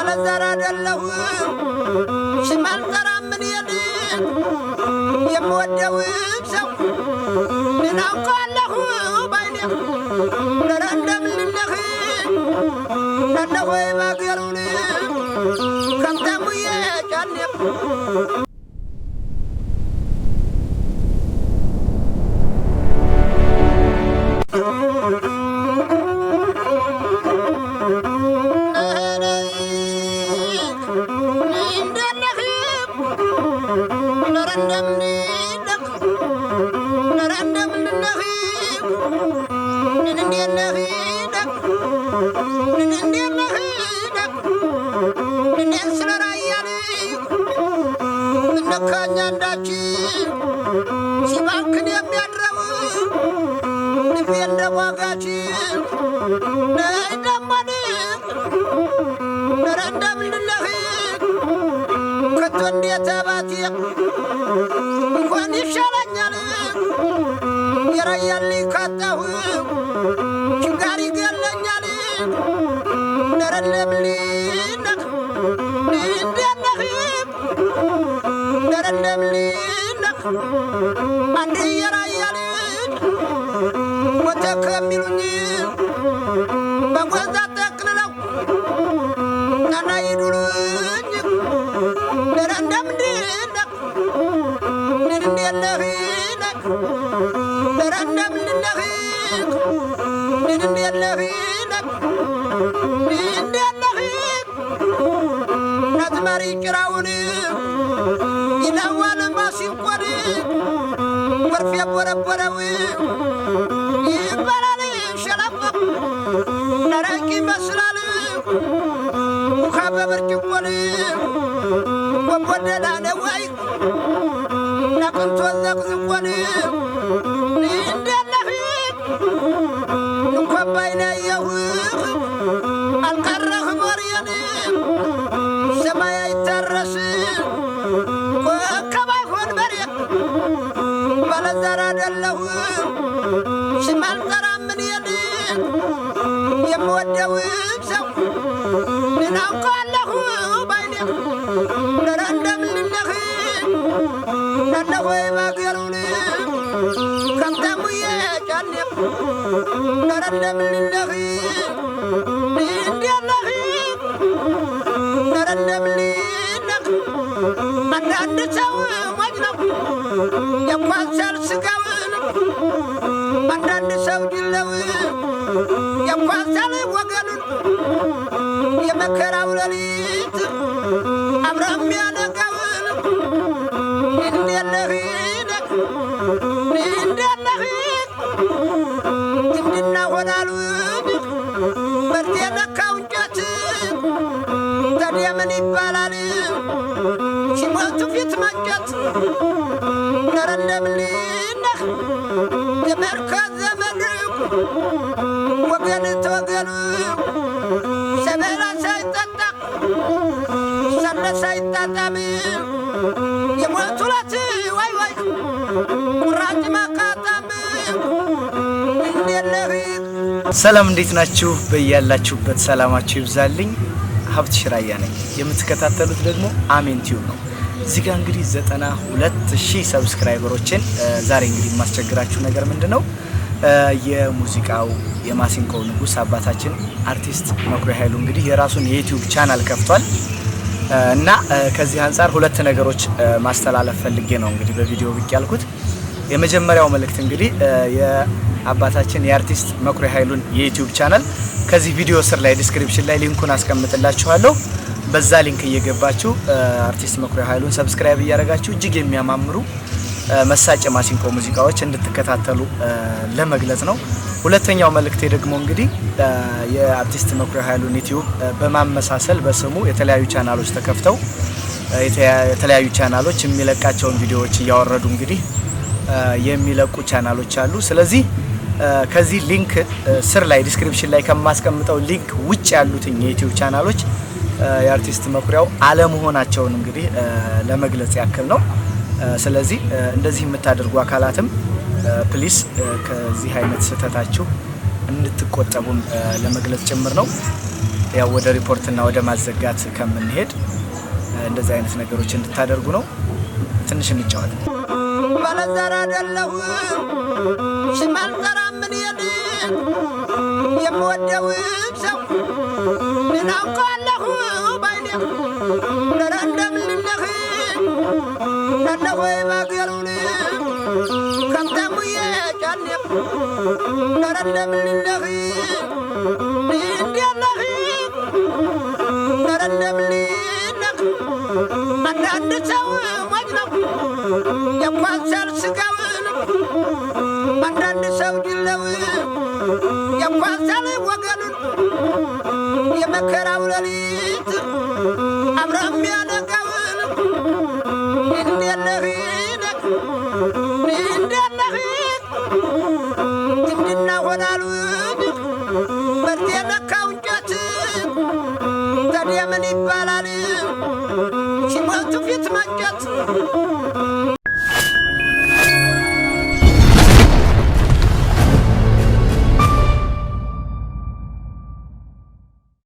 ባለዘር አይደለሁም ስም አልጠራም እኔን የምወደውን ሰው ምን አውቃለሁ ባይኔ ኧረ እንደምንነህ ነነሆይ ባገሩን ከብተሙዬ ጫኔ። ሲባክን የሚያድረው ልቤ እንደ ዋጋች ነይ ደሞን ኧረ እንደምንድነህ ከቶ እንዴት አባቴ እንኳን ይሻለኛል የራያልኝ ካጣሁ ችጋር ይገለኛል። ኧረ እንደምንድነህ እንዴት ነህ ኧረ እንደምንድነህ አንድ የራያ ልጅ ሞተ ከሚሉኝ በጎዛ ጠቅልለው ናና ይዱሉኝ። ኧረ እንደምንድነህ እንዴት ነህ ኧረ እንደምንድነህ እንዴት ነህ እንዴት ነህ አዝማሪ ጭራውን ይለዋል ማሲንቆን ወርፍ የቦረቦረው ይባላል ሸለቆ ደረቅ ይመስላል ውሃ በብርጭቆን ወንበደላ ነው ወይ ነቅንቶ ዘቅዝቆን እንዴት ነህ እንኳን ባይኔ አየሁህ አልቀረህ ወሬን ሰማይ አይታረስ ኮከብ አይሆን በሬ ባለዘር አይደለሁም ስም አልጠራም እኔን የምወደውን ሰው ምን አውቃለሁ ባይኔ ኧረ እንደምንነህ ነነሆይ ባገሩን ከብተሙዬ ጫኔ ኧረ እንደምንነህ እንዴት ነህ ኧረ እንደምንነህ አንዳንድ ሰው ሞኝ ነው የኳንሰር ስጋውን አንዳንድ ሰው ጅለው የኳንሰር ወገኑን የመከራው ሌሊት አብሮ የሚያነጋውን እንዴት ነህ እንዴት ነህ ዝምድና ሆናሉ በርድ የነካው እንጨት ታዲያ ምን ይባላል ሲሞቱ ፊት መንጨት። ኧረ እንደምንነህ ዘመድ ከዘመድ ወገን ተወገኑ ሰበላ ሳይጠጣ ሰለ ሳይጣጣም የሞቱ ዕለት ወይ ወይ ቁራጭ መቃጣም እንዴት ነህ። ሰላም እንዴት ናችሁ? በያላችሁበት ሰላማችሁ ይብዛልኝ። ሀብትሽ ራያ ነኝ። የምትከታተሉት ደግሞ አሜን ቲዩብ ነው። እዚህ ጋር እንግዲህ 92,000 subscriber ኦችን ዛሬ እንግዲህ የማስቸግራችሁ ነገር ምንድን ነው? የሙዚቃው የማሲንቆው ንጉስ አባታችን አርቲስት መኩሪያ ኃይሉ እንግዲህ የራሱን የዩቲዩብ ቻናል ከፍቷል እና ከዚህ አንጻር ሁለት ነገሮች ማስተላለፍ ፈልጌ ነው እንግዲህ በቪዲዮ ብቅ ያልኩት። የመጀመሪያው መልእክት እንግዲህ የአባታችን የአርቲስት መኩሪያ ኃይሉን የዩቲዩብ ቻናል ከዚህ ቪዲዮ ስር ላይ description ላይ link ኡን አስቀምጥላችኋለሁ። በዛ link እየገባችሁ አርቲስት መኩሪያ ኃይሉን subscribe እያደረጋችሁ እጅግ የሚያማምሩ መሳጭ የማሲንቆ ሙዚቃዎች እንድትከታተሉ ለመግለጽ ነው። ሁለተኛው መልእክቴ ደግሞ እንግዲህ የአርቲስት መኩሪያ ኃይሉን ዩቲዩብ በማመሳሰል በስሙ የተለያዩ ቻናሎች ተከፍተው የተለያዩ ቻናሎች የሚለቃቸውን ቪዲዮዎች እያወረዱ እንግዲህ የሚለቁ ቻናሎች አሉ። ስለዚህ ከዚህ link ስር ላይ description ላይ ከማስቀምጠው link ውጭ ያሉትን የዩቲዩብ ቻናሎች የአርቲስት መኩሪያው አለመሆናቸውን እንግዲህ ለመግለጽ ያክል ነው። ስለዚህ እንደዚህ የምታደርጉ አካላትም please ከዚህ አይነት ስህተታችሁ እንድትቆጠቡም ለመግለጽ ጭምር ነው። ያው ወደ ሪፖርትና ወደ ማዘጋት ከምንሄድ እንደዚህ አይነት ነገሮች እንድታደርጉ ነው። ትንሽ እንጫወት። ባለዘር አይደለሁም ስም አልጠራም እኔን የምወደውን ሰው እናውቀዋለሁ ባይኔ ኧረ እንደምንነህ ነነሆይ ባገሩን ከብተሙዬ ጫኔ ኧረ እንደምንነህ እንዲያለህ ኧረ እንደምንነህ አንዳንድ ሰው ሞኝ ነው የኳሳል ስጋውን አንዳንድ ሰው ድለው የኳሳል ወገኑን የመከራው ሌሊት አብሮ የሚያነጋውን እንዴለህ እንዴለህ ዝምድና ሆናሉ መርዝ የነካው እንጨት ታዲያ ምን ይባላል? ሲሞቱ ፊት ማጨት